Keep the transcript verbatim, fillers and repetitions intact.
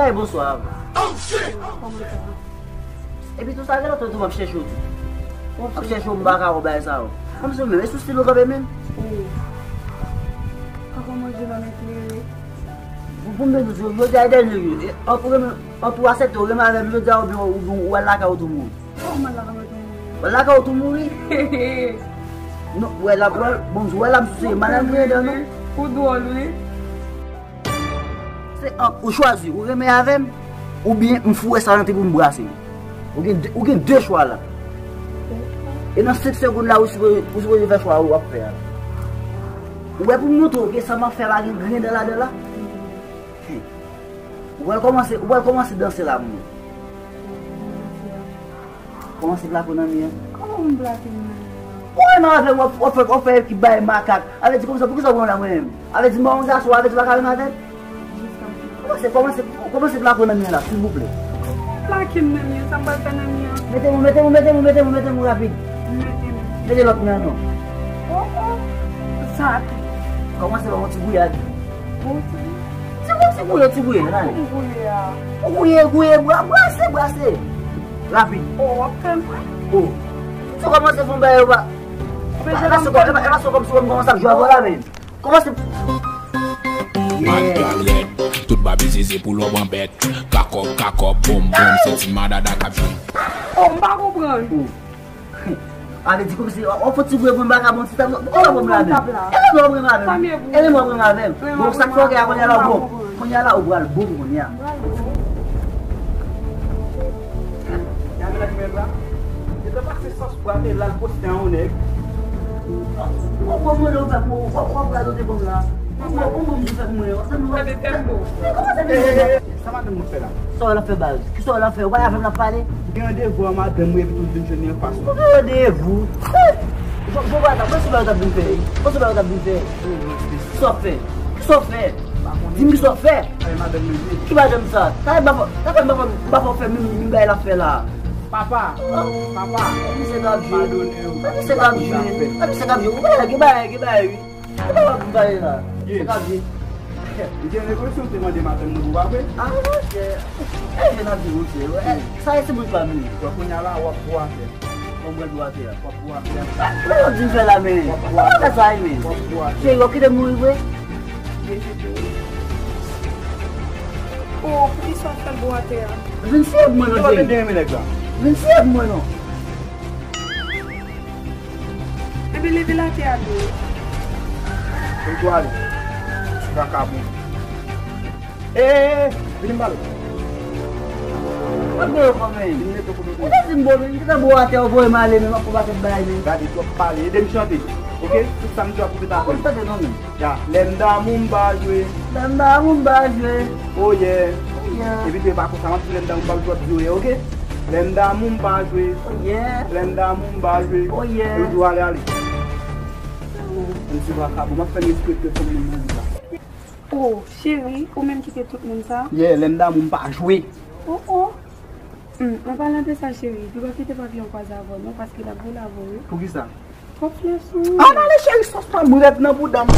Hey, bonswa. Kòman sa? Epi tou sa, gen lòt tou m ap chèche w tou. M ap chèche w, m pa ka wè bagay sa yo. Kòmsi w menm, e sou stil ou kanpe menm? Wi. Kòman manje nan men klere? Pou, pou m te di w, jodi a e dènye jou. E, ant ou renmen, ant ou asepte, ou renmen avè m jodi a, oubyen ou, ou, ou al lakay ou tou mouri. Kòman al lakay ou tou mouri? Ou al lakay ou tou mouri? Non, wè la, wè, bon, wè la, m sou se malandren dan non. Ou dwòl, wi. Se ant ou chwazi, ou renmen avè m, oubyen m foure sa nan trip ou m brase w. Ou gen de, ou gen de chwa la. E nan senk segonn la, ou sipoze, ou sipoze fè chwa ou ap fè a. Ou wè pou m montre w ke sa m ap fè a pa gen grenn ladan la. Ou pral kòmanse, ou pral kòmanse danse la, moun. Kòmanse plake w nan mi an. Kòman m plake m nan mi an? Ou renmen avè m, w ap, w ap fè, w ap fè ekip bay makak. Avè di konsa, poukisa w pran la mwen menm? Avè di m pa yon gason, avè di w pa ka renmen avè m? Kòmanse, kòmanse, kòmanse plake w nan mi an la, silvouplè. Plake m nan mi an, sa m pral fè nan mi an? Mete m, mete m, mete m, mete m, mete m rapid. Mete m. Mete lòt men an non. Oh, oh. Sa tou. Kòmanse ba yon ti gouyad. Bon, ti gouyad. Ti gouyad, ti gouyad, ti gouyad, nan. Ou gouye a. Ou gouye, gouye, bra-, brase, brase. Rapid. Oh, w ap fè m fè. Oh. Si w kòmanse fè yon bagay, ou pa. E pa se kòm, e pa, e pa se kòm si w kòmanse ap jwe avè w la, men. Kòmanse. Mal pran rèd. Tout babi zizi pou lò pran bèt. Kakòb, kakòb, bonm, bonm, se ti madada k ap jwe. Oh, m pa konprann. Oh. Avè di kòmsi, w ap fè ti bwe pou m vagabon, ti tab, ou pa konprann la menm. E lè w ap renmen avè m. E lè w ap renmen avè m. Bon, sa k fè w gen a kounye a la, bon. Kounye a la, ou pral bon kounye a. Ya, men la ki menm la. E lè pase sans bwa, men la l poste an yon nèg. Ou bon mwen, ou fè pou, ou, ou pral dote bon la. Ou bon, ou bon, ou fè pou mwen. Ou fè de tèm bon. Men kòman se vin konsa? Sa madanm mwen fè la? Sa w ap fè baz? Kisa w ap fè? Ou pa avè m l ap pale? Gen randevou a madanm mwen epi tou vin jwenn li anfas. Ou gen randevou? Eh! Jovana, kòman se bagay w t ap vin fè? Kòman se bagay w t ap vin fè? Kisa w ap fè? Kisa w ap fè? Di m kisa w ap fè? Ki madanm sa? Sa fè m pa fè, m pa fè, m pa fè menm, menm bagay l ap fè la. Papa! Papa! Misye k ap jwe. Misye k ap jwe. Misye k ap jwe. Ou pa gen bagay, gen bagay, wi. Ou pa wè pou m pale la. Ye. Se k ap di. Li gen rezolisyon te mande madanm mwen pou pa vre? Ah, monchè. E jèn ap di monchè. Sa e se moun pa m li. Bon, kounye a la, w ap gwo atè. W ap gwo atè a. W ap gwo atè a. Sa w ap di m fè la, men? W ap gwo atè. Sa, men. W ap gwo atè. Cheri, w ap kite m mouri vre? Oh, poukisa w fè l gwo atè a? Vin siye pou mwen non, cheri. Vin siye pou mwen non. Epi leve l atè a dwe. Ou tou ale. Ti vakabon. Ey, ey, ey, vini m pale. Mwen gwo yo kòmè. Vini mete w kote w te. Ou te di m bon, men, m te bo atè, ou voye m ale, men m ap fè yon pakèt bagay, men. Gade, twòp pale. Ede m chante. Oke? Tout sa m di w ap repete apre m. Ou chante non, men. Ya, lè m damou m pa jwe. Lè m damou m pa jwe. Oh yeah. Oh yeah. Epi tou e pa konsa, m ap di lè m damou m pa jwe, w ap di oh yeah, oke? Lè m damou m pa jwe. Oh yeah. Lè m damou m pa jwe. Oh yeah. Epi tou ale, ale. M ti vakabon, m ap fè m respekte fanm nan nan vi la. Oh, cheri, ou menm ki te tout moun sa? Yeah, lè m damou m pa jwe. Oh, oh. Hmm, an palan de sa, cheri, piga w kite papyon kwaze avè w non, paske l ap boule avè w wi. Poukisa? Twòp flè sou ou. Ann ale cheri, sòs pa m rèd nan bouda m.